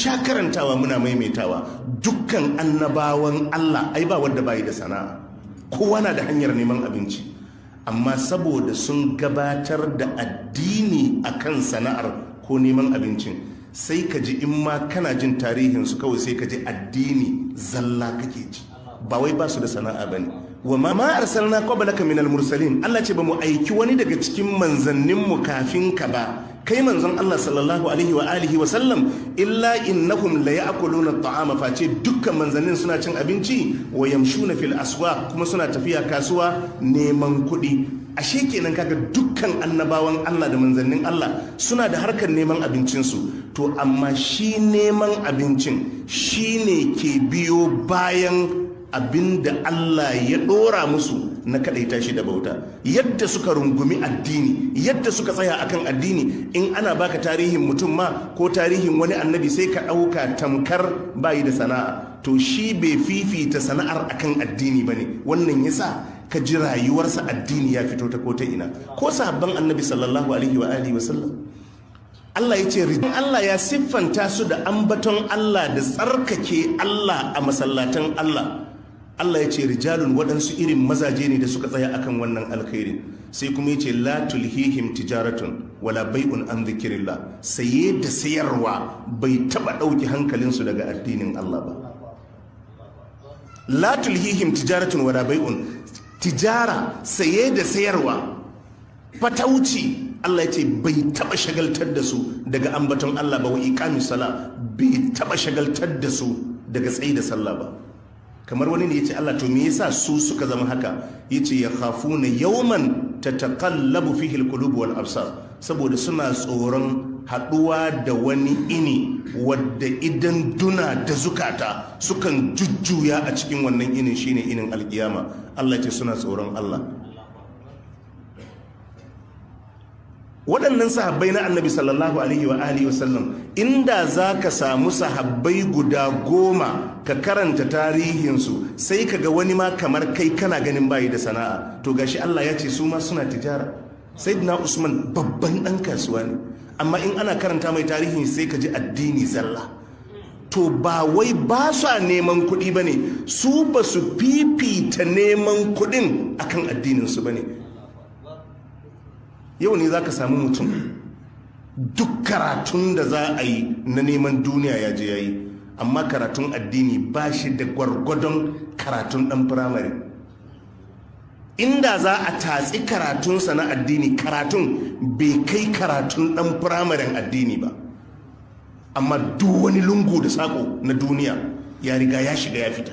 Sha karantawa, muna maimaitawa, dukkan annabawan Allah ai ba wanda bayi da sana'a. Kowa na da hanyar neman abinci, amma saboda sun gabatar da addini akan sana'ar ko neman abincin, sai ka ji in ma kana jin tarihinsu kawai sai ka ji addini zalla kake ji. Ba wai ba su da sana'a bane. Wa ma arsalna qablaka minal mursalin, Allah ce ba mu aiki wani daga cikin manzanninmu kafin ka ba, kai manzon Allah sallallahu alaihi wa alihi wa sallam, illa innahum la ya'kuluna at'ama, face dukkan manzannin suna cin abinci, wa yamshuna fil aswaq, kuma suna tafiya kasuwa neman kuɗi. Ashe kenan kaga dukkan annabawan Allah da manzannin Allah suna da harkar neman abincinsu. To amma shi neman abincin shine ke biyo bayan abinda Allah ya ɗora musu na kaɗaita shi da bauta. Yadda suka rungumi addini, yadda suka tsaya akan addini, in ana baka tarihin mutum ma ko tarihin wani annabi, sai ka ɗauka tamkar bayi da sana'a. To shi bai fifita sana'ar akan addini ba ne. Wannan yasa ka ji rayuwarsa addini ya fito ta ko ta ina. Ko sahabban Annabi sallallahu alaihi wa alihi wasallam, Allah ya ce Allah ya siffanta su da ambaton Allah da tsarkake Allah a masallatan Allah. Allah ya ce rijalun, waɗansu irin mazaje ne da suka tsaya akan wannan alkhairi. Sai kuma ya ce la tulhihim tijaratun wala bai'un an dhikrillah, saye da sayarwa bai taba ɗauki hankalinsu daga addinin Allah ba. La tulhihim tijaratun wala bai'un, tijara, saye da sayarwa, fatauci, Allah ya ce bai taba shagaltar da su daga ambaton Allah ba, wa iqamis sala, bai taba shagaltar da su daga tsayi da sallah ba. Kamar wani ne ya ce, "Allah, to me yasa su suka zama haka?" Yace yakhafuna yawman tataqallabu fihi alqulub wal absar, saboda suna tsoron haduwa da wani ini wadda idan duna da zukata sukan jujjuya a cikin wannan inin, shine inin alkiyama. Allah ce suna tsoron Allah. Waɗannan sahabbai na Annabi sallallahu alaihi wa alihi wasallam, inda za ka samu sahabbai guda 10 ka karanta tarihinsu, sai ka ga wani ma kamar kai kana ganin bayi da sana'a. To gashi Allah ya ce su ma suna tijara. Sayyidina Usman babban ɗan kasuwa ne, amma in ana karanta mai tarihin sai ka ji addini zalla. To ba wai ba sa neman kuɗi ba ne, su ba su fifita neman kuɗin akan addininsu ba ne. Yau ne za ka samu mutum duk karatun da za a yi na neman duniya ya je ya yi, amma karatun addini ba shi da gwargwadon karatun ɗan firamare. Inda za a tatsi karatunsa na addini, karatun bai kai karatun ɗan firamaren addini ba, amma duk wani lungu da sako na duniya ya riga ya shiga ya fita.